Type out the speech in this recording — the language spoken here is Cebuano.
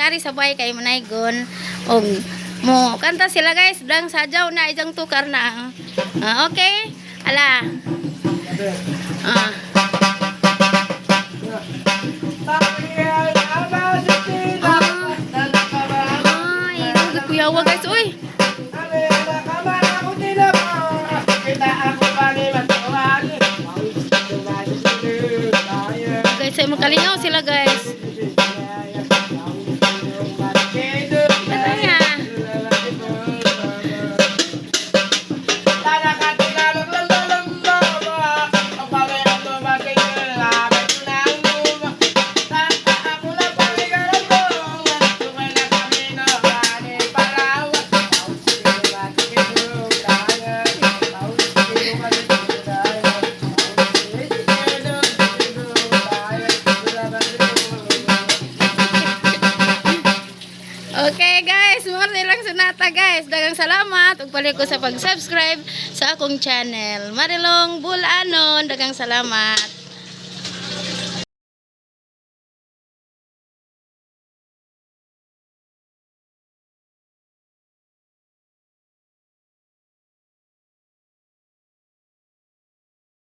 ning ari sa bahay kay manaygon og mo kanta sila, guys, dang sadyaw na ijang tukar na. Ah, okay. Ala. Ah. Ah. Ay, kuyawa, guys. Uy. Guys, ay makalingaw sila, guys. Patay. Okay guys, mao lang sunata, guys. Daghang salamat ug ko sa pag-subscribe sa akong channel. Marilong Bulanon, daghang salamat.